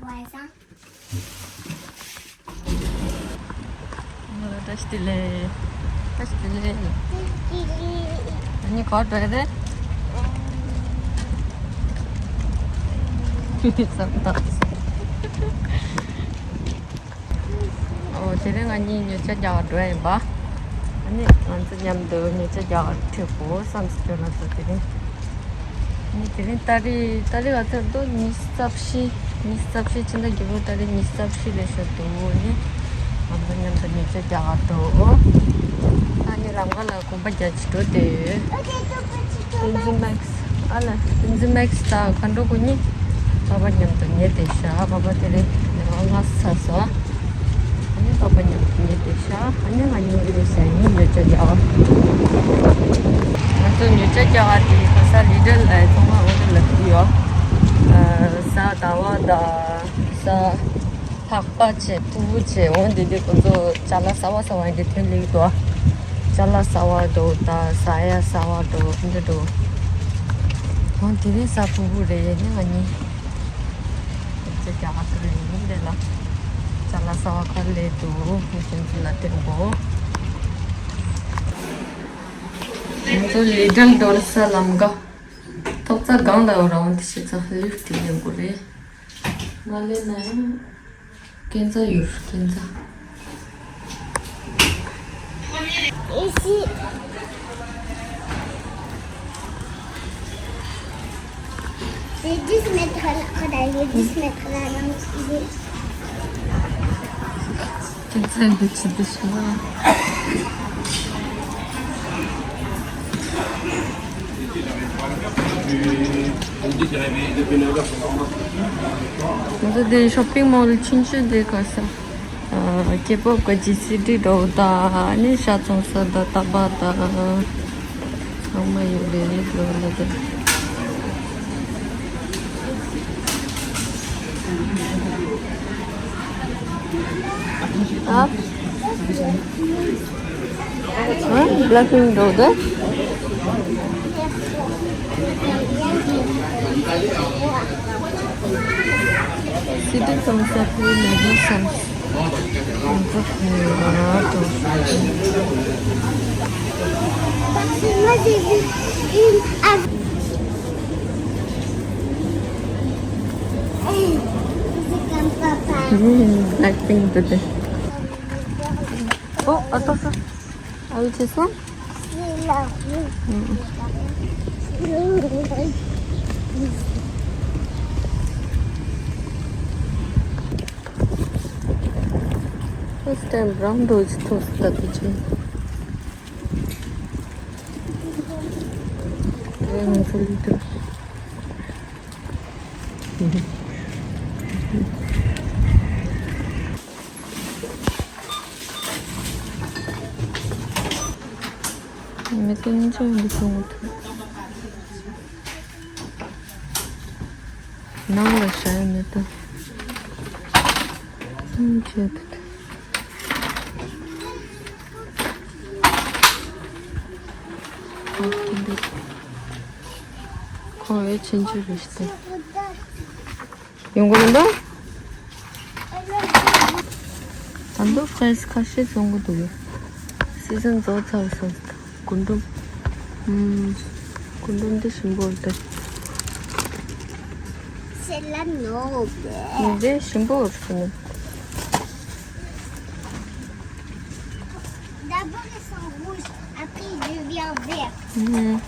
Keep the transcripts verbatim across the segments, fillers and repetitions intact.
བ་བཟང་། བཀྲ་ཤིས་བདེ་ལེགས། བཀྲ་ཤིས་བདེ་ལེགས། ཨ་ནི་ག་པར་འགྲོ་ཡ་རེད། བསམ་བཏང་། ཨོ། དེ་རིང་ང་གཉིས་མྱོས་ཆ་རྒྱག་ག་འགྲོ་ཡ་ཡིན་པ། ཨ་ནི་ང་ཚོ་མཉམ་དུ་མྱོས་ཆ་རྒྱག་ག་ཁྲིད་དགོས་བསམ་སོང་ང་ཚོ་དེ་རིང་། ཨ་ནི་དེ་རིང་ཏ་རིག་ཏ་རིག་ག་ཚོད་འདུག་ཉི་ཤུ་རྩ་བཞི། ཉི་ཤུ་རྩ་བཞི་ཕྱི་ཟླ་བརྒྱད་པའི་ཏ་རིག་ཉི་ཤུ་རྩ་བཞི་ལས་ཤོར་འདུག་ཨ་ནི་ང་ཚོ་མཉམ་དུ་མྱོས་ཆ་རྒྱག་ག་འགྲོ། ཨ་ནི་ལམ་ཁ་ལ་གོམ་པ་རྒྱག་ཅིག་འགྲོ་དེ་ཡོད། ཏིན་ཛི་མེག་སི། ཨ་ལ། ཏིན་ཛི་མེག་སི་དང་མཁའ་འགྲོ་ཁོ་གཉིས་པ་ཕ་མཉམ་དུ་ཉལ་བསྡད་ཤག་པ་ཕ་དེ་རིང་ལས་ཀ་སྔ་ཚར་སོང་། ཨ་ནི་པ་ཕ་མཉམ་དུ་ཉལ་བསྡད་ཤག་ཨ་ནི་ང་གཉིས་ཀྱི་ས་ཡིན་མྱོས་ཆ་རྒྱག་ང་ཚོ་མྱོས་ཆ་རྒྱག་ག་དེ་ག་ས་ལི་ཏལ་ལ་ཚང་མ་འོ་དེ་ལ་ཐུག་ཡོད། ཨ། གཟའ་ཟླ་བ་དང་གཟའ་ལྷག་པ་བྱས། ཕུར་བུ་བྱས། འོ་འདི་འདི་ཁོ་ཚོ་ཅ་ལག་གསར་པ་གསར་པ་འདི་ཐོན་ལེ་འདུག་ཅ་ལག་གསར་པ་འདུག་ད་ཟ་ཡ་གསར་པ་འདུག་འདི་འདུག་འོ་དེ་རིང་གཟའ་ཕུར་བུ་རེད། ནི་ང་གཉིས་ཅ་རྒྱག་ག་འགྲོ་ཡིན། འདི་ལ་ཅ་ལག་གསར་པ་ག་ལེ་འདུག་ཁོ་ཚོ་ལ་སྟོན་དགོས། ང་ཚོ་ལི་ཏལ་ཌོར་ས་ལམ་ཀ་ཐོག་རྩེག་སྒང་ལ་ཡོད་ར། འོ་འདི་ཕྱི་ཚ་ལིཕ་ཊི་ཡོད་དགོས་རེད། མ་ལེན་ན་ཡང་སྐས་འཛེག་ཡོད། སྐས་འཛེག Ici. C'est dix mètres là. Regarde, il y a dix mètres là. Donc, il est- སྐས་འཛེག་འདི་ཆེ་འདི་ཤི་བ། ང་ཚོ་འདི་ཤོ་པིང་མོལ་ཆུང་ཆུང་འདི་ག་ས། ཨ། ཀེ་པོབ་གི་ཇི་སི་ཌི་འདྲ་བོ་དང་། ཨ་ནི་ཤ་ཚོང་ས་དང་། སྟག་པ་དང་། ཚང་མ་ཡོད་རེད། འདི་ལ་དེ། ཨ། ཨ། བྷ་ལེག་པིང་འགྲོ་གི། སི་ཏི་ཙམ་ས་ཕུ་མེ་གི་སམ། Parce que moi, j'ai vu une av- C'est comme papa. Blackpink today. Oh, attention. Ah oui, c'est ça? C'est là. Mm. First time brown rose toast that we change. Very little. མེ་ཏོག་སྙིང་རྗེ་པོ་འདི་བྱུང་འདུག་ནང་ལ་བཞག་ཡ་མེད་ད། སྙིང་རྗེ་པོ་འདུག་ཁོ་བའི་ཆུང་ཆུང་རེད་ཤག་ཡོང་གི་མིན་འདུག་ད་དུང་ཕྲེས་ཁ་ཤས་བཙོང་གི་འདུག་སི་ཛན་རྫོགས་ཚར་སོང་། རྒུན་འབྲུམ། ཨུམ། རྒུན་འབྲུམ་འདི་ཞིམ་པོ་རེད་དེ། C'est la noble. འདི་ཞིམ་པོ་རེད་ཟེར་ནས། D'abord, ils sont rouges, après, ils deviennent verts. ཨུམ།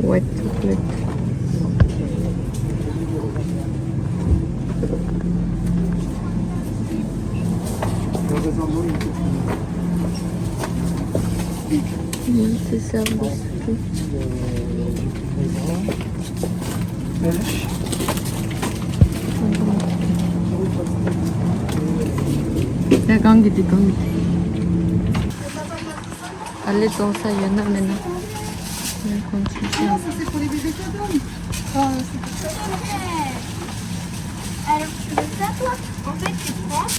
White chocolate. Non, c'est ça, biscuit. Belge. Mhm. D'accord. གང་གི་དེ་གང་གི་དེ། ཨ་ལེ་བཙོང་ས་ཡོད་ན་མེད་ན། ངས་ཁོང་ཚོ་ཤེས། Alors, tu veux ça, toi ? En fait, tu prends.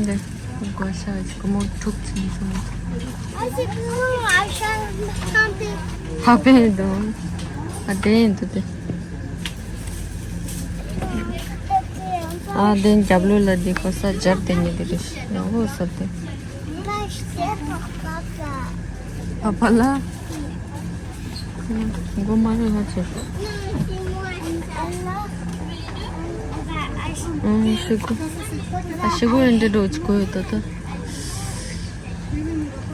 འདི་སྒོ་ཤ་ཅིག་མོ་དྲུག་ཙམ་བཙོང་། Ah, c'est bon, achat santé. ཧ་པེ་དང་། ཨ་དེ་ཡིན་དུ་དེ། ཨ་དེ་རྒྱབ་ལོགས་ལ་དེ་ཁོ་ས་སྦྱར་དེ་ཉིད་དེ་རེད། ཡག་པོ་ས་དེ། Pas acheté pour papa. ཕ་ཕ་ལ། མགོ་མ་རུ་ཧ་ཆེ། ཨང་ཤི་གུ། ཨ་ཤི་གུ་རེ་འདྲ་འགྲོ་ཅི་གོ་ཡོད་ད་ད།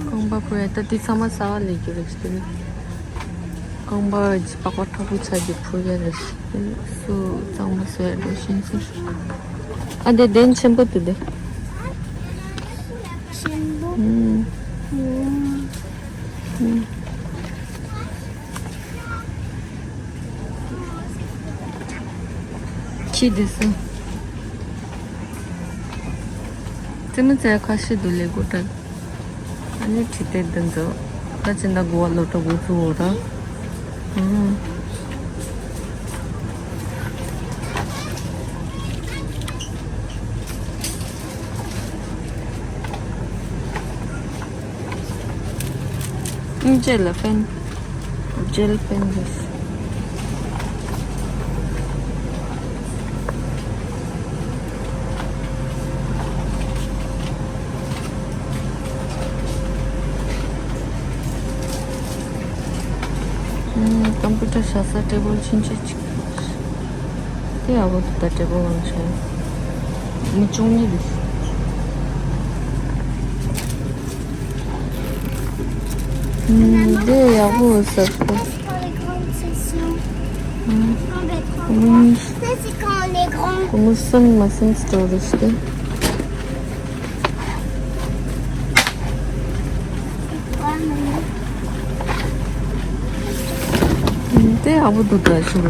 རྐང་པ་ཕུ་ཡ་ད་དེ་ཚང་མ་ས་བ་ལས་རྒྱུ་རེད་ཟེར། རྐང་པ་ཇི་པགས་པ་མཁྲེགས་པོ་ཆགས་རྒྱུ་ཕུ་ཡ་རེད། སུ་གཙང་མ་སོ་ཡ་འགྲོ་བཞིན་ཟེར། ཨ་དེ་གདན་ཆེན་པོ་དུ་དེ། ཆེན་པོ། ཨུམ། ཨུམ། ཁྱི་དེ་སུ། རྩེད་མོ་རྩེ་ཁ་ཤས་འདུག་ལས་སྒོ་དྲ། ཨ་ནི་ཁྲི་སྟེགས་འདི་ཚོ། ད་ཅི་འདྲ་དགོས་པ་ལོ་ཏོག་དགོས་ཚུལ་འོ་ད། ཨང་། ཨིན་ཇེ་ལ་ཕན། ཇེལ་ཕན་རེད། ཨུམ། ཀམ་པུ་ཊར་བཞག་ས་ཊེ་བལ་ཆུང་ཆུང་ཅིག་དེ་ཡག་པོ་འདུག་ད་ཊེ་བལ་ཝང་ཆུང་། མི་བཅུ་གཉིས་འདུག་ཨུམ། དེ་ཡག་པོ་ཟེར་གོ། Pour les grandes sessions. ཨུམ། On va être en ཨུམ། Ça, c'est quand on est grand. ཀོ་མོ་སམ་མ་སམ་སི་ཊོར་རེད་ཤག་དེ་ཡག་པོ་འདུག་ད་ཞུ་ལ།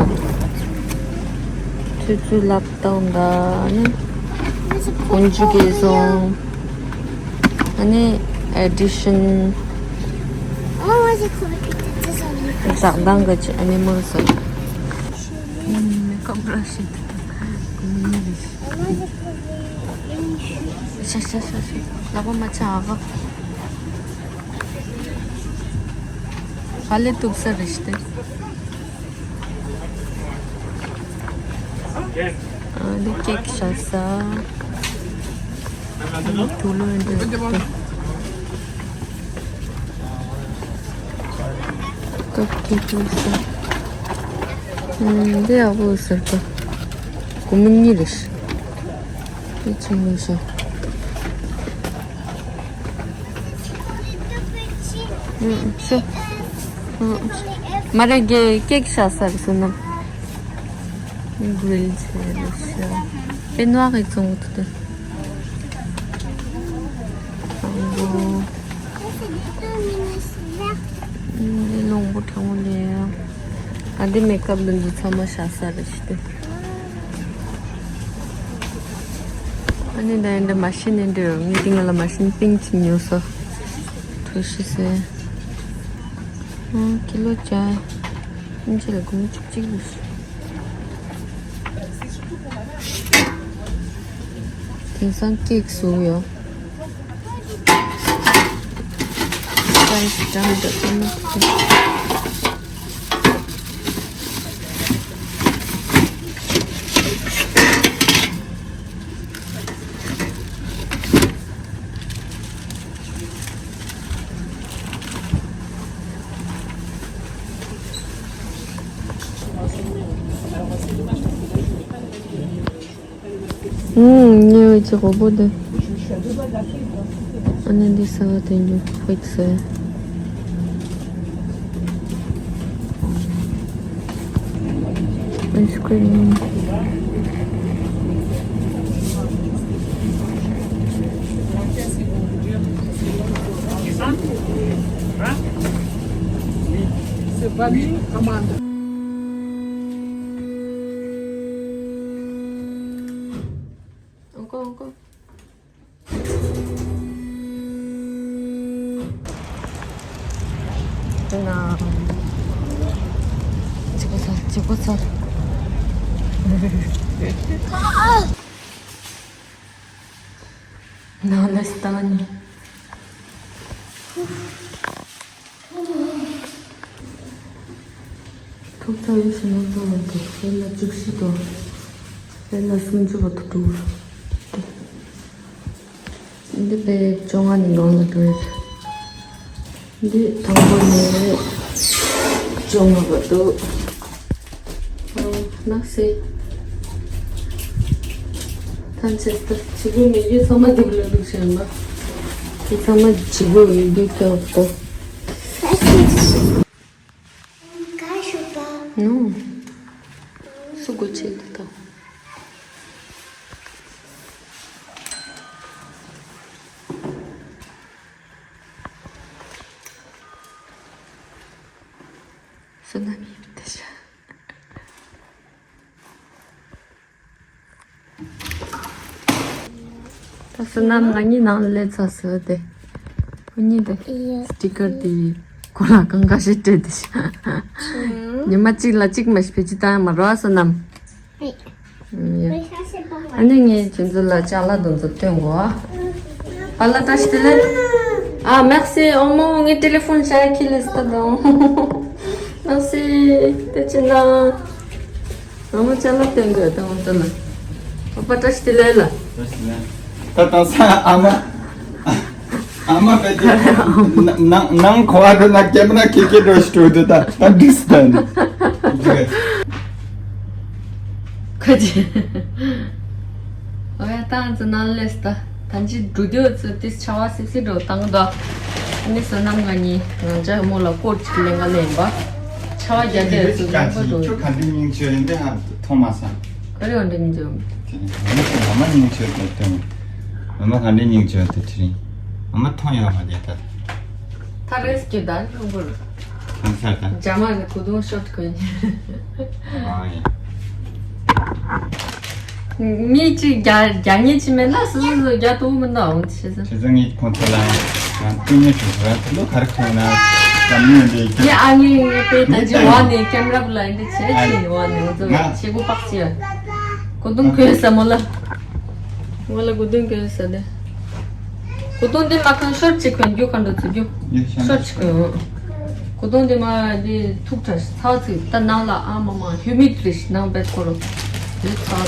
ཆུ་ཚོད་ལབ་སྟངས་ད་ནི། ཀོང་ཇུ་གེ་སོང་། ཨ་ནི་ཨེ་ཌི་ཤན། Oh, moi, j'ai trouvé que t'étais sur les བཞག་སྟངས་ག་ཅི་ཨ་ནི་མོལ་སོང་། ཨུམ། མེ་ཀབ་བྷ་ར་ཤི་དེ་དང་། ཀོང་ཇུ་གེ། ཤ་ཤ་ཤ་ཤ། ལག་པ་མ་ཆག་ཨ་ག་ཧ་ལས་གཏུབ་ས་རེད་ཤག་སྟེ། ཨ་འདི་ཀེག་བཞག་ས། ཨ་འདི་དུག་ལོག་འདི་འདུག་ཀབ་ཀེག་བཞག་ས། ཨ་འདི་ཡག་པོ་ཟེར་གོ། སྒོར་མོ་གཉིས་རེད་ཤག་འདི་ཆེན་པོ་ཤག་ཨུམ། ཤ། ཨུམ། མ་རེད། ཀེག་ཀེག་བཞག་ས་རེད་ཟེར་ན། གྷི་རིལ་བྱས་རེད་ཤག་པེ་ནོ་ཨར་གི་བཙོང་གི་འདུག་སྟེ། ཨུམ། འདི་གླང་པོ་གྲང་མོ་ལས། ཨ་འདི་མེ་ཀབ་འདི་ཚོ་ཚང་མ་བཞག་ས་རེད་ཤག་སྟེ། ཨ་ནི་ད་ཡིན་འདི་མ་ཤི་ནི་འདི་ངའི་སྟེང་ལ་མ་ཤི་ནི་པིང་ཅིག་ཉོས་སོ། ཐུགས་ཤི་སེ། ཨང་ཀི་ལོ་བརྒྱ། ཨིན་ཇི་ལ་སྒོར་མོ་བཅུ་གཅིག་རེད། དེང་སང་ཀེག་བཟོ་ཡོད། སའི་ཛི་འདྲ་མི་འདྲ་ཚང་མ་འདུག་ཨུམ། ཉེ་བའི་ཆེ་གོ་པོ་དེ། ཨ་ནི་འདི་ཟ་བ་དེ་འདྲ་ཧྥེག་སེ། Ice cream. C'est vanille amande. Encore, encore. ཨོ་ཚར། ནང་ལ་སྟང་ནི། ཐུག་ཚ་ཡོད་ཤི་ནང་ཚང་ལ་འདུག་དཔེར་ན་བཅུ་བཞི་དང་། དཔེར་ན་སུམ་ཅུ་བར་དུ་འགྲོ། འདི་དཔེ་བཅོ་ལྔ་ནས་ནང་ལ་འགྲོ་ཡོད། འདི་དང་པོ་ནས་བཅོ་ལྔ་བར་དུ། ནགས་སེ། ཐམས་ཅད་ལྟར་བྱེད་དགོས་མེད་རྒྱུ་ཚང་མ་འདི་ལ་ལུགས་བྱས་པ། འདི་ཚང་མ་བྱེད་དགོས་མེད་རྒྱུ་ཀྱང་ལྟ། ནུ། སུ་གོ་ཆེད་དུ་ལྟ། བསོད་ནམས་ཡིན་པ་དེ་ཤ། ད་བསོད་ནམས་ང་གཉིས་ནང་ལ་སླེབས་ཚར་ཟེར་བ་དེ། ཁོ་གཉིས་དེ། སི་ཊི་ཀར་དེ་ཁོ་ལ་གང་ག་ཞིག་སྤྲད་དེ་ཤ། ཉི་མ་གཅིག་ལ་གཅིག་མ་ཞིག་བེད་སྤྱོད་བཏང་ཡ་མ་རོ་ཨ་བསོད་ནམས། ཨ་ནི་ངས་ཁྱེད་ཚོ་ལ་ཅ་ལག་དེ་ཚོ་སྟོན་དགོས་ཨ། ཨ་ལ་བཀྲ་ཤིས་བདེ་ལེགས། ཨ་མེག་སི་ཨོ་མོ་ངའི་ཊེ་ལི་ཕོན་ཤ་ཡ་ཁྱི་ལས་ལྟ་དང་། མེག་སི་དེ་ཅི་ན། ཨོ་མོ་ཅ་ལག་སྟོན་དགོས་དང་ཨོ་ཏོ་ལ། ཨོ་པ་བཀྲ་ཤིས་བདེ་ལེགས་ལ། ད་ད་ས་ཨ་མ། ཨ་མ་བེད་ནང་ནང་ཁོ་ཨ་རུ་ན་ཀེམ་ར་ཁེ་ཁེ་འགྲོ་ཤི་འགྲོ་དུ་ད་ད་འགྲིག་སི་ད་ནི། ཁ་ཅི། ཨོ་ཡ་ཏང་ཙི་ནང་ལས་ད་ད་ཅི་འགྲོ་དུས་ཙི་ཏིས་ཆ་བ་སི་སི་འགྲོ་བཏང་དོ། ཨ་ནི་བསོད་ནམས་ང་གཉིས་ང་ཅག་མོ་ལ་ཀོ་ཅིག་ལེན་ག་ལེན་པ། ཆ་བ་རྒྱ་དེ་ཙི་ལེན་པ་འགྲོ། ཁྱོད་ག་འདྲ་སྙིང་རྗེ་ཡིན་དེ་ཧ་མཐོང་མ་སོང་། ག་རེ་འོ་འདྲ་སྙིང་རྗེ་ཡོད། དེ་ནི་ང་མ་སྙིང་རྗེ་དེ་དེ་ང་མ་ག་འདྲ་སྙིང་རྗེ་དེ་དེ་རིང་ང་མ་མཐོང་ཡོད་མ་རེད་ད། ད་རེས་ཀྱི་ད་ལྷུག་པོར། ཁང་ཚར་ད། རྒྱ་མ་ནི་གོ་དུང་ཤོར་གོན། ཨ་ཡ། མི་གཅིག་རྒྱ་རྒྱ་ཉེ་ཆི་མེད་ན་སུ་སུ་སུ་རྒྱ་ཏོ་མི་འདའ་འོང་ཆི་ཟེར། ཆི་ཟེར་ངས་ཁོང་ཚོ་ལ་ཡང་ཏུ་ཉེ་ཆུ་ཟེར་ཏུ་ལོ་ག་རེ་ཁོང་ན་ད་མི་འདི་ངས་ཨ་ངས་ངས་པེ་ད་ཅི་བ་ནས་ཀེམ་ར་བུ་ལ་འདི་ཆེ་ཆི་ནི་བ་ནས་ང་ཚོ་ཆེ་གོ་པག་ཅི་ཡ། གོ་དུང་གོན་ས་མོ་ལ། མོ་ལ་གོ་དུང་གོན་ས་ནས། གོ་དུང་འདི་མ་གང་ཤོར་ཅིག་གོན་རྒྱུ་གང་འགྲོ་ཚུ་རྒྱུ། ཡེ་ཤ་ན་ཤོར་ཅིག་གོན། གོ་དུང་འདི་མ་འདི་ཐུག་ཁྲ་ཚ་ཚིག་ད་ནང་ལ་ཨ་མ་མ་ཧུ་མིད་རེ་ཤི་ནང་བེད་ཁོ་རོ། འདི་ཚ།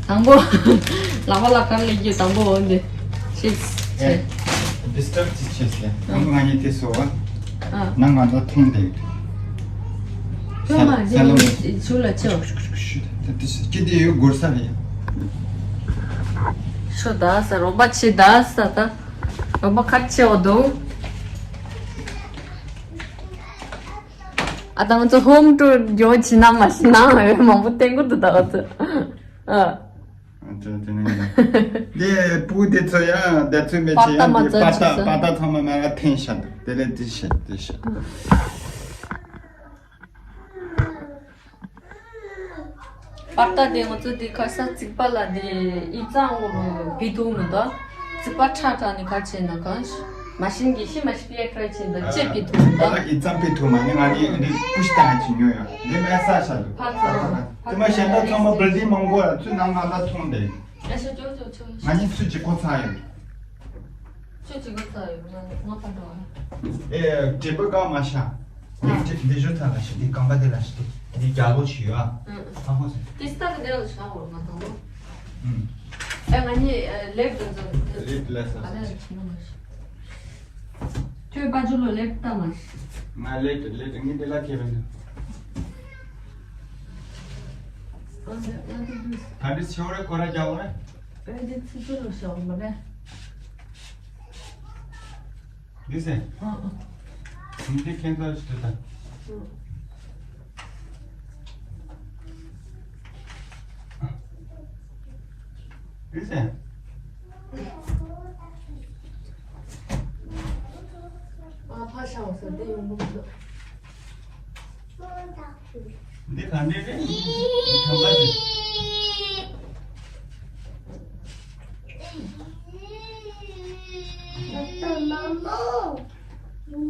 དང་པོ། ལ་བ་ལ་ཀར་ལེགས་རྒྱུ་དང་པོ་འོ་འདི། ཤིས་ཆེ། ཌིས་ཊརབ་ཅི་བྱེད་ཟེར། ཨ་ང་ཉིད་དེ་སོ་བ། ཨ་ནང་ང་ཚོ་མཐོང་དེ། ཁྱོད་མ་ས་ལ་འདི་ཆུ་ལ་ཆེ་བ། ད་དེ་སྐྱིད་དེ་ཡོད་སྒོར་ས་རེད། ཤོ་ད་ས་རོ་པ་ཆེ་ད་ས་ད། རོ་པ་ཁ་ཆེ་བ་འདུག་ཨ་ད་ང་ཚོ་ཧོམ་ཊུར་འགྱོ་ཕྱི་ན་མ་ཕྱི་ན་མང་པོ་བསྟན་གོ་འདུག་ད་ང་ཚོ། ཨ། དེ་དེ་ནས་དེ་སྤུ་དེ་ཚོ་ཡང་དེ་ཚོ་མེད་ཆེ་ཡང་དེ་པ་ཏ་པ་ཏ་ཚང་མ་མ་ལ་འཐེན་ཤ་འདུག་དེ་ལས་དེ་ཤ་དེ་ཤ། པ་ཏ་དེ་ང་ཚོ་དེ་ཁ་ས་རྩིག་པ་ལ་དེ་ཨི་ཙང་འོ་བི་ཐུག་མི་འདུག་རྩིག་པ་ཁྲ་ཁྲ་ནི་ཁ་ཆེ་ན་གང་ཤི་མ་ཤིན་གི་ཤི་མ་ཤི་པི་ཡ་ཁྲ་ཆེ་འདུག་ཅེ་བི་ཐུག་མི་འདུག་ཨི་ཙང་བི་ཐུག་མ་ནི་ང་ནི་འདི་ཀུཤ་ཏ་ཧ་ཅི་ཉོ་ཡོད་འདི་མེ་ས་ཤ་འདུག་ཕ་ཚོ། དེ་མ་གཞན་དག་ཚང་མ་བིལ་ཌིང་མང་པོ་ལ་ཚུར་ནང་ང་ལ་མཐོང་དེ། ཨེ་ཤ་ཅོ་ཅོ་ཅོ། ང་གཉིས་ཚུར་གཅིག་གོ་ཚར་ཡོད། ཁྱོད་ཅིག་གོ་ཚར་ཡོད་ང་ང་ཕར་འགྲོ་ཨ། ཨེ་དྲེད་པ་གང་མ་ཤ། ཨ། འདི་འདི་ཞོ་ཚ་ལ་ཤི་འདི་རྐང་པ་དེ་ལ་ཤི་འདི་རྒྱལ་པོ་ཞིག་ཡོད་ཨ། ཨ་ཧོ་ཟེར། དེ་སྟག་གི་དེ་ལ་ཤ་འོར་ང་དང་པོ། ཨ་ངས་ལེབ་དུ་འཛོམས། ལེབ་ལ་ས་ཨ་ལ་ཤི་ན་མ་ཤི། ཁྱོད་པ་ཇུ་ལོ་ལེབ་ལྟ་མ་ཤི། ང་ལེབ་ལེབ་ངས་དེ་ལ་ཁེ་བན་དུ། ད་འདི་ཆེ་བ་རེ་ཁོ་ར་རྒྱ་བ་རེ། ཨེ་འདི་ཚི་ཚི་ལོ་ཤོག་མ་རེ། འདི་ཟེ། ཨ་ཨ། འདི་ཁྱེད་ཚོ་ཞིག་ད། འདི་ཟེ། ཨ་ཕ་ཤ་བ་ཟེར་འདི་ཡོང་གི་མི་འདུག་འདི་ག་འདྲས་རེད། འདི་ཐང་ག་ཞིག་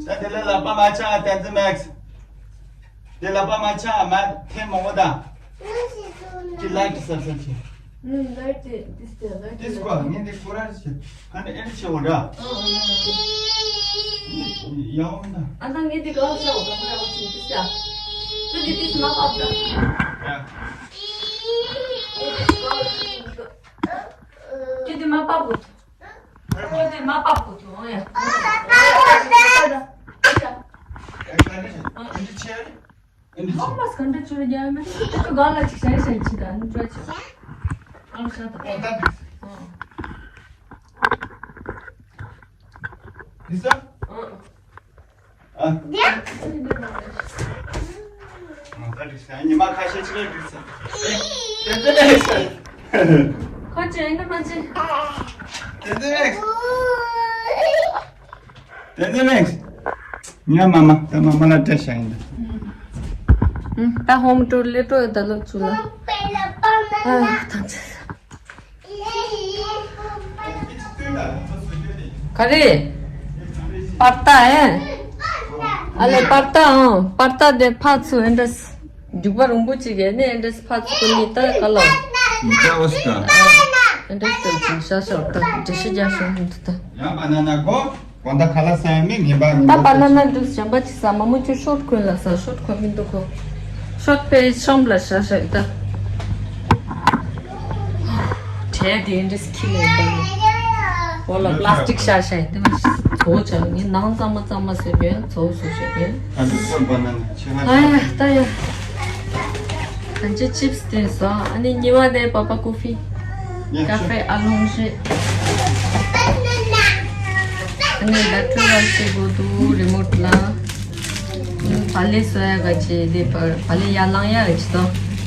ད་དེ་ལས་ལག་པ་མ་ཆག་བསྟན་འཛིན་མེག་སི། དེ་ལག་པ་མ་ཆག་མ་ཐེ་མོ་གོ་ད། ཅི་ལ་ཀི་ས་ས་ཆེ། ཨུམ། ལའིཊ་དེ་ཏིས་ཏེ་ལའིཊ་དེ་སྐོར་ངས་འདི་ཁོ་ར་ཆེ། ཨ་ནི་ཨེ་ཆེ་འོ་འདྲ། ཨ་ཨ་ཡ་འོ་ན། ཨ་ད་ངས་འདི་ག་བ་ཤ་འོ་ག་ཁོ་ར་འོ་ཆེ་ཏིས་ཡ། ད་འདི་ཏིས་མ་པ་ད། ཡ། ངས་འདི་ག་བ་ཤ་འདི་ག་ཁྱོད་འདི་མ་པ་གོ། ཁྱོད་འདི་མ་པ་གོ་ཐུ་འོ་ཡ། ཨེ་ག་ནི་ཨེ་འདི་ཆེ། ཨེ་འདི་ཧོ་ཆེ། མ་སི་ག་འདྲ་ཆུ་ར་རྒྱ་མེད། ཨེ་ཆུ་ག་ལ་ཅིག་ཤན་ཤན་ཆི་ད་ནི་ཅོ་ཆི། ཨང་ཤ་ད། ཨོ་ད་འདི། ཨོ། འདི་ས། ཨོ། ཨ། ཨོ་ད་འདི་ས་ཉི་མ་ཁ་ཤས་ཅི་ར་འདི་ས། ཨེ། དེ་ཚོ་ནས་ས། ཁོ་ཅི་ཨེ་འདྲ་མ་ཅི། དེ་ཚོ་ནས། དེ་ནས་མེད། ངའི་མ་མ་ད་མ་མ་ལ་སྤྲད་བཞག་ཡིན་ད། ད་ཧོམ་ཊུར་ལེ་ཊོ་ཡོད་ད་ལོ་ཚུ་ལ། ཨ་ཐང་ཆད། ག་རེ། པར་ཏ་ཨེ། ཨ་ལེ་པར་ཏ་ཨང་པར་ཏ་དེ་ཕ་ཚུ་ཨེ་འདྲ། འཇུག་པ་རིང་པོ་ཅིག་གི་ནི་ཨེ་འདྲས་ཕ་ཚུ་ནི་ད་ག་ལོ། ཨེ་འདྲས་ཏོ་ཅིག་ཤ་ཤ་ད་འདྲེ་ཤི་རྒྱ་ཤོང་ཧུན་ད། ཡང་པ་ན་ན་གོ། གོ་ད་ཁ་ལ་ས་ཡང་མི་ངན་པ་ངན་པ་ད་པ་ན་ན་འདུག་གཞན་པ་ཅིག་ས་མ་མོ་ཅིག་ཤོར་གོན་ལ་ས་ཤོར་གོན་མི་འདུག་གོ། ཤོར་པའི་ཤོམ་ལ་ཤ་ཤ་ད། གྲས་དེ་ཨེ་འདྲས་ཁྱི་ལས་པ། འོ་ལ་པ་ལ་སི་ཊིག་ཤ་ཤ་ཡིན་དེ་མ་ཚོ་ཅག་ངས་ནང་གཙང་མ་གཙང་མ་ཟེར་གྱོན་ཚོ་སུ་ཞེས་གྱོན། ཨ་འདི་སོ་པ་ན་ན་ཆེ་ང་ཨ་ཡ་ད་ཡ། གང་ཅི་ཅིབ་སི་སྟེར་སོང་། ཨ་ནི་ཉི་མ་དེ་པ་པ་ཀོ་ཧྥི། ཡ་ཀ་ཧྥེ་ཨ་ལོང་ཞེ། ཨ་ནི་ལ་ཀྲུ་ར་ཤེ་གོ་དུ་རི་མོ་ཊི་ལ། བ་ལེ་སོ་ཡ་ག་ཅེ་དེ་པར་བ་ལེ་ཡ་ལང་ཡ་ག་ཅི་དོ།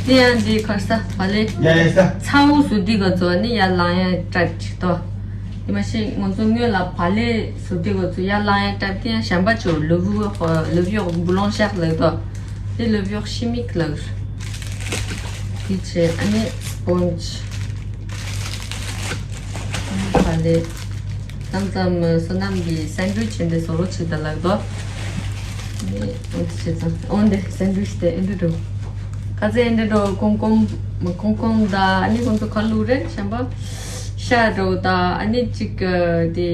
དེ་ཡང་དེ་ཁར་ས་བ་ལེ། ཡ་ཡ་ས། ཚ་བོ་སུ་དི་ག་ཚོ་ནི་ཡ་ལང་ཡ་ཊའིབ་ཅིག་དོ། དེ་མ་ཤེས་ང་ཚོ་སྔོན་ལ་བ་ལེ་སུ་དི་ག་ཚོ་ཡ་ལང་ཡ་ཊའིབ་དེ་ཡང་གཞན་པ་ཅིག་ལུ་བུ་ལུ་བུ་བུ་ལོང་ཤག་ལག་དོ། དེ་ལུ་བུ་ཤི་མིག་ལག་དེ་ཆེ་ཨ་ནི་སྤོན་ཇི། ཨ་ནི་བ་ལེ། མཚམས་མཚམས་བསོད་ནམས་ཀྱི་སེན་ཌི་ཝིཆ་འདི་བཟོ་རོགས་བྱེད་ད་ལགས་དོ། ནི་འོན་ཏེ་བྱེད་ཙང་འོན་ཏེ་སེན་ཌི་ཝིཆ་དེ་ཨེ་འདྲ་འགྲོ། ཁ་ཚེ་ཨེ་འདྲ་འགྲོ་ཀོང་ཀོང་ཀོང་ཀོང་ད་ཨ་ནི་ཁོང་ཚོ་ཁ་ལུ་རེད་བྱམས་པ། ཤ་འགྲོ་ད་ཨ་ནི་གཅིག་དེ་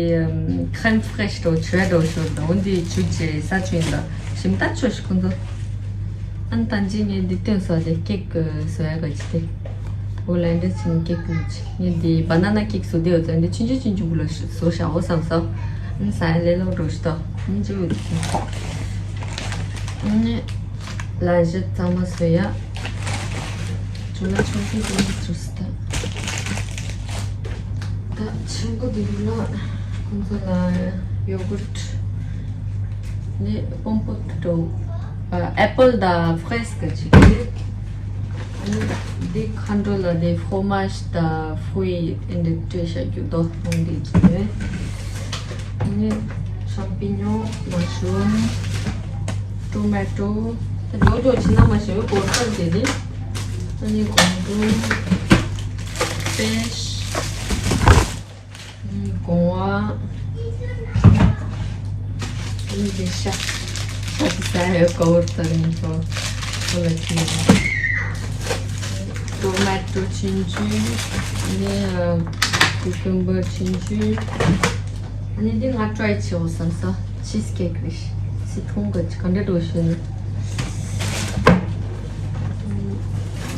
ཁན་ཕྲེཤ་འགྲོ་ཆོས་འགྲོ་ཤོར་ད་འོན་ཏེ་ཆུ་ཆེ་ས་ཆུ་ཡིན་ད་ཞིམ་ད་ཆོས་ཤིག་ཁོང་ཚོ། ཨ་ནི་ད་ཅི་ངས་འདི་སྟོན་ས་དེ་ཀེག་བཟོ་ཡ་ག་ཅི་དེ། འོ་ལ་འདྲ་ཅིག་ཀེག་ཀུན་ཅིག་ངས་འདི་བ་ན་ན་ཀེག་བཟོ་དེ་འོ་ཙམ་འདི་ཆུང་ཆུང་ཆུང་ཆུང་བུ་ལ་བཟོ་བྱའོ་བསམ་སོ། ཨ་ནི་ས་ཡ་ལེ་ལོ་འགྲོ་ཤི་ཏོ། ཨ་ནི་ཅི་འོ་དེ་ཨ་ནི་ལ་ཞིབ་ཚང་མ་བཟོ་ཡ། ཅུ་ལ་ཆུང་ཆུང་ཆུང་ཆུང་བཟོ་སི་ད། ད་ཆེན་པོ་འདི་རུ་ལ་ཁོང་ཚོ་ལ་ཡོ་གུར་ཊི་ནི་པོམ་པོ་ཏི་ཏོ་ཨ་ཨེ་པལ་དང་ཕ་རེ་སི་ག་ཅིག་གི་ནི་འདི་ཁ་འགྲོ་ལ་དེ་ཕོ་མཱ་ཤི་དང་ཕུའི་ཨེ་འདི་སྤྲད་བཞག་རྒྱུ་དོ་འོང་འདི་ཅི་རེད། ནི་ཤམ་པི་ཉོང་། མ་ཤུ་རུམ། ཊོ་མེ་ཊོ། ད་ཇོ་ཇོ་ཕྱི་ན་མ་ཤེས་གོ་ས་དེ་རེད། ཨ་ནི་གོང་དུ་པེ་ཤི། ཨ་ནི་གོང་བ། ཨ་ནི་དེ་ཤ། ཤ་དེ་ས་ཡོད་ག་བོར་ད་རིང་ཚོ་ཁོ་ལ་ཁྱེར། ཊོ་མེ་ཊོ་ཆུང་ཆུང་། ཨ་ནི་ཀུ་ཀུམ་བར་ཆུང་ཆུང་། ཨ་ནི་འདི་ང་ཊ་རའི་བྱེད་འོ་བསམ་ས། ཆིས་ཀེག་རེད། སི་ཁྲོན་ག་ཅི་ག་འདྲ་འགྲོ་ཤེས་ན།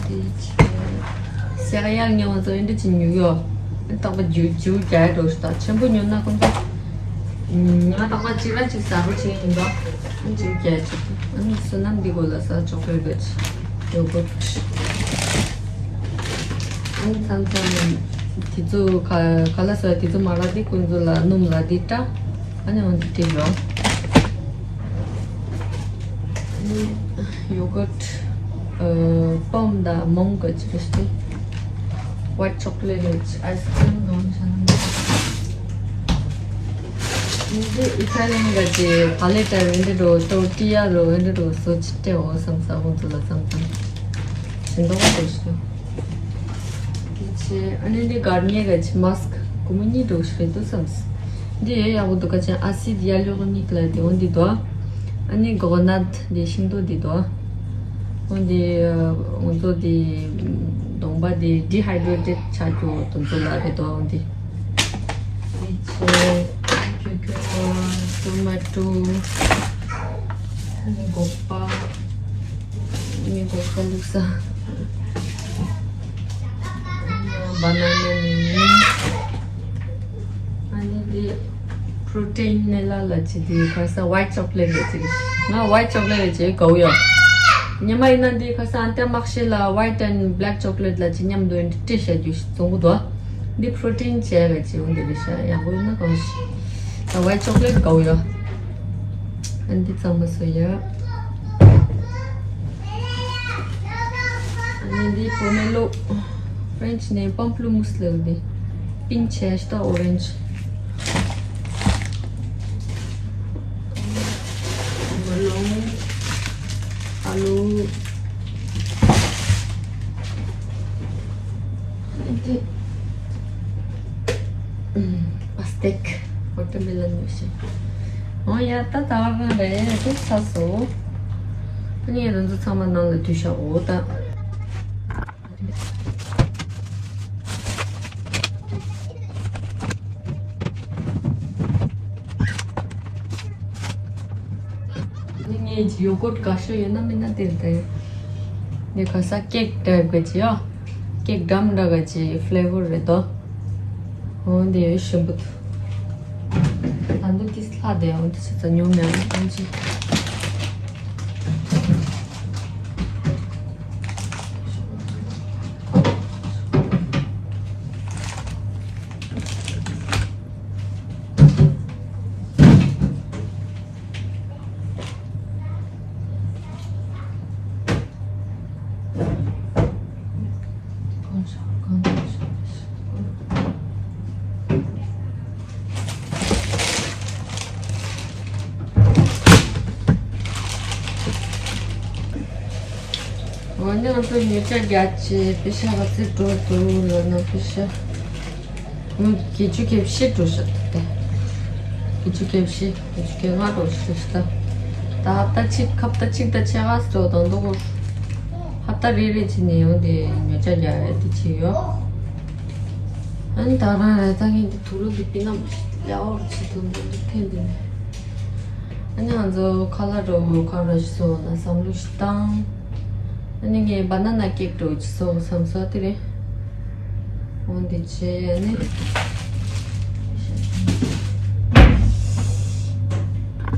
འདི་ཆེ། སེ་ག་ཡག་ཉོ་བ་ཚོ་འདི་ཅི་ཉོ་ཡོ། རྟག་པར་ཇུ་ཇུ་རྒྱག་འགྲོ་ཤི་ད་ཆེན་པོ་ཉོ་ན་ཁོང་ཚོ། ང་རྟག་པར་གཅིག་ར་གཅིག་ཟ་རོ་བྱེད་ཡིན་པ། ཇུ་རྒྱག་ཅིག་ཨ་ནི་བསོད་ནམས་འདི་གོ་ལ་ས་ཅོག་ལེ་ཊི་ག་ཅི་ཡོ་གུར་ཊི། ཨ་ནི་མཚམས་མཚམས་དེ་ཚོ་ག་ག་ལ་སོ་དེ་ཚོ་མ་རག་དེ་ཀུན་ཚོ་ལ་སྣུམ་ལ་དེ་སྐྲ། ཨ་ནི་འོན་ཏེ་དེ་ཡོ། ཨ་ནི་ཡོ་གུར་ཊི། ཨ་པོམ་དང་མོང་གི་ཅི་རེད་ཤི། ཝའིཊ་ཅོག་ལེ་ཊི་རེད། ཨའི་སི་ཀྲིམ་གང་བྱ་ན། འདི་ཨི་ཊ་ལི་ཡན་ག་ཅི་བ་ལེ་ཊ་རེ་འདི་རོ་ཏོར་ཏི་ཡ་རོ་འདི་རོ་སོ་ཅི་ཏེ་འོ་བསམ་ས་ཁོང་ཚོ་ལ་བསམ་ཙང་། ཞིམ་མདོག་པོ་ཞིག་འདི་ཆེ། ཨ་ནི་འདི་གར་ནི་ག་ཅི་མཱ་སི་ཀི་སྒོར་མོ་གཉིས་འགྲོ་ཞིག་རེད་འདུག་བསམ། འདི་ཡོད་ཡག་པོ་འདུག་ག་ཅན་ཨ་སིད་ཡ་ལུག་གཉིས་ལ་དེ་འོ་འདི་འདུག་ཨ་ནི་གོ་ནད་འདི་ཤིང་ཏོག་འདི་འདུག་འོན་ཏེ་ང་ཚོ་དེ་གདོང་པ་དེ་ཌི་ཧའི་ཌེ་རེ་ཊེཌ་ཆགས་རྒྱུ་དེ་ཚོ་ལ་རེད་དོ། འོན་ཏེ་དེ་ཚོ་ཁྱོད་ཁྱོད་ཊོ་མ་ཊོ། ཨ་ནི་སྒོག་པ། ཨ་ནི་སྒོག་པ་བླུགས་ས། བ་ན་ན་མིན། ཨ་ནི་དེ་པྲོ་ཊིན་ནི་ལ་ལ་ཅི་དེ་ཁ་ས་ཝའིཊ་ཅོག་ལེཊ་རེད་ཅི། ང་ཝའིཊ་ཅོག་ལེཊ་རེད་ཅི་དགའ་བོ་ཡོད། ཉི་མ་ཡིན་ན་འདི་ཁ་སང་ཨན་ཏེ་དམག་ཤེད་ལ་white and black chocolate ལ་ཅི་མཉམ་དུ་འདི་སྤྲད་བྱ་རྒྱུ་ཞིག་བཙོང་གི་འདུག་འདི་པྲོ་ཊིན་བྱས་པའི་ཅི་འོང་འདི་རེད་ཤག་ཡག་པོ་ཡིན་ན་གང་ཞིག་ད་white chocolate དགའ་བོ་ཡོད། ཨ་འདི་གཙང་མ་བཟོ་ཡ། ཨ་ནི་འདི་པོ་མེ་ལོ་ཕ་རེན་ཆི་ནས་པམ་པ་ལུ་མུ་སི་ལབ་འདི། པིང་ཆེ་ཤ་ཏ་ཨོ་རེན་ཇི། མེ་ལོང་། ཨ་ལུ། ཨ་ནི་དེ། ཨམ། པ་སི་ཏེག་ཝ་ཊར་མེ་ལོན་ཡོད་ཤག་འོ་ཡ་ད་ད་ག་རང་རེད་དེ་ཚ་སོ། ཨ་ནི་ང་ཚོ་ཚང་མ་ནང་ལ་དུས་ཤག་འོ་ད། ངས་ཡོ་གུར་དགའ་ཤོས་ཡོད་ན་མིན་ན་དེ་རེད་དེ། འདི་ག་ས་ཀེག་འདྲ་གི་ཅི་ཡ། ཀེག་ཌམ་འདྲ་གི་ཅི་ཕི་ལེ་ཝར་རེད་དོ། འོ་འདི་ཡོད་ཞིམ་པོ་འདུག་ད་འདུག་ཏིས་ལྷ་དེ་འོ་འདི་ཆ་ཚ་ཉུང་ཉུང་ཐམས་ཅད། འོ་ན་ང་ཚོ་ཉོ་ཆ་རྒྱག་ཆེད་པེ་ཤ་ག་ཚོད་འགྲོ་འདུག་ལབ་ན། པེ་ཤ་ཨུམ། བརྒྱད་ཅུ་གྱ་བཞི་འགྲོ་ཤག་ད་ལྟ། བརྒྱད་ཅུ་གྱ་བཞི། བརྒྱད་ཅུ་གྱ་ལྔ་འགྲོ་ཤག་ད་ལྟ། ད་ཧབ་ཏ་གཅིག་ཧབ་ཏ་གཅིག་དང་ཕྱེད་ཀ་ཙམ་འགྲོ་དང་འདུག་གོ། ཧབ་ཏ་རེ་རེ་བྱས་ནས་ཡོང་དེ་ཉོ་ཆ་རྒྱག་ཡ་དེ་བྱས་ཡོད། ཨ་ནི་ད་རང་རེ་ད་ངས་འདི་དུག་ལོག་འདི་པི་ན་མ་ཞིག་ལེ་ཨོར་བྱེད་དུ་འདུག་འདུག་ཐེངས་འདི་ནས། ཨ་ནི་ང་ཚོ་ཁ་ལག་འགྲོ་ཁ་ར་ཞིག་སོང་ན་བསམ་བློ་ཞིག་བཏང་། ཨ་ནི་ངས་བ་ན་ན་ཀེག་འགྲོ་ཅི་སོང་བསམ་སོང་དེ་རེད། འོ་འདི་བྱས་ཨ་ནི།